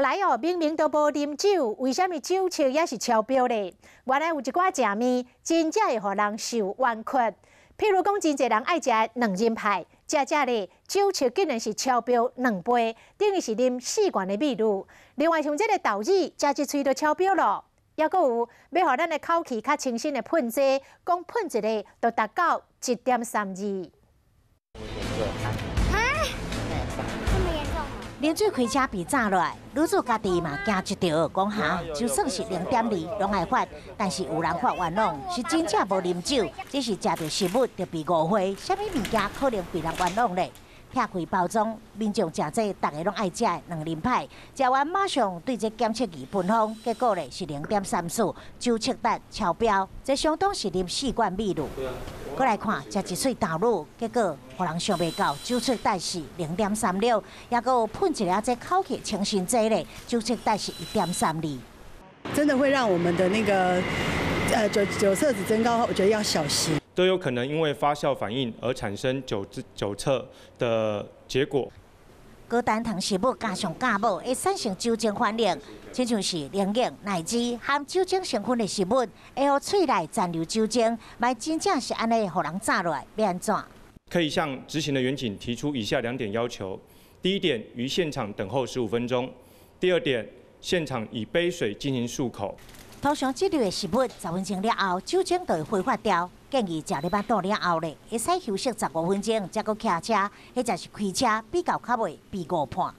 來哦，明明都無啉酒，為啥物酒測猶是超標咧？原來有一寡食物真正會予人受冤屈。譬如講，真濟人愛食卵仁派，食食咧酒測竟然是超標2倍，等於是啉4罐的美祿。另外，像這个豆乳，食一喙就超標囉。猶閣有欲予咱的口氣較清新的噴劑，講噴一个就達到1.32。啊？這麼嚴重？啉醉開車被炸落來，女子家己嘛驚一跳，講哈，就算是0.2，攏愛罰。但是有人發冤枉，是真正無啉酒，只是食著食物就被誤會，啥物物件可能被人冤枉咧？拆開包裝，民眾食這逐个攏愛食的卵仁派，食完馬上對這檢測儀噴風，結果咧是0.34，酒測值超標，這相當是啉四罐美祿。閣來看，食一喙豆乳，結果予人想袂到，酒測值是0.36，猶閣有噴一下這口氣清新劑咧，酒測值是1.32。真的會讓我們的那個酒測值增高，我覺得要小心。都有可能因為發酵反應而產生酒測的結果。高單糖食物加上酵母，會產生酒精反應，親像是冷飲、奶汁含酒精成分的食物，會予喙內殘留酒精，萬一真正是按呢，予人炸落來，欲按怎？可以向執行的員警提出以下兩點要求：第一點，於現場等候15分鐘；第二點，現場以杯水進行漱口。通常這類的食物，10分鐘了後，酒精就會揮發掉。建議食咧腹肚了後咧，會使休息15分鐘，才閣騎車，或者是開車，比較較袂被誤判。